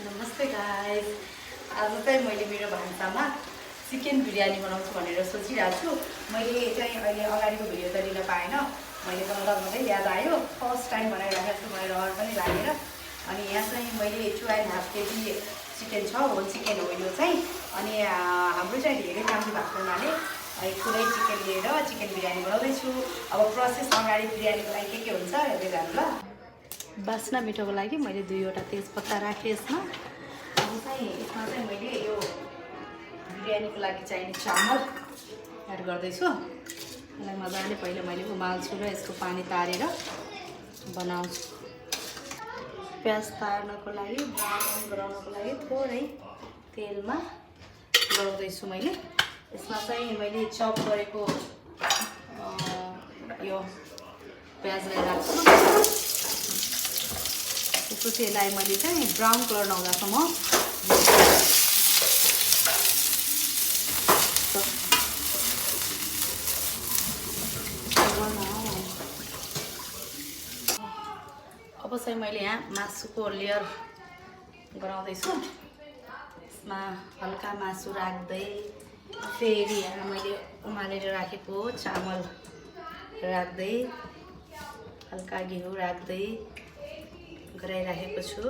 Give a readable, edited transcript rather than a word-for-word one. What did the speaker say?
नमस्ते गाइस। आज चाहिँ मैले मेरो भान्सामा चिकन बिरयानी बनाउँछु भनेर सोचिरहेको छु। मैले चाहिँ अहिले अगाडिको भिडियो त लिन पाएन। मैले बनाउँदै याद आयो, फर्स्ट टाइम बनाइरहेको छु भनेर रहर पनि लागेर। अनि यहाँ चाहिँ मैले 2.5 केजी चिकन छ, होल चिकन हो यो चाहिँ। अनि हाम्रो चाहिँ धेरै फ्यामिली भएको हुनाले ठुलै चिकन लिएर चिकन बिरयानी बनाउँदैछु। अब प्रोसेस अगाडि बिरयानीको लागि के हुन्छ हेर्दै जानु ल। बास्ना मिठोको लागि मैले 2वटा तेजपत्ता राखेँ यसमा। अब चाहिँ यसमा चाहिँ मैले यो बिरयानीको लागि चाहिने चामल एड गर्दैछु। यसलाई मजाले पहिला मैले उमाल्छु र यसको पानी तारेर बनाउँछु। प्याज तार्नको लागि, ब्राउन गराउनको लागि थोरै तेलमा गराउँदैछु मैले। यसमा चाहिँ मैले चप गरेको यो प्याजलाई राख्छु। त्यसपछि यसलाई मैले चाहिँ ब्राउन कलर नहुँदासम्म अब चाहिँ मैले यहाँ मासुको लेयर गराउँदैछु। यसमा हल्का मासु राख्दै फेरि यहाँ मैले उमालेर राखेको चामल राख्दै हल्का घिउ राख्दै गराइराखेको छु।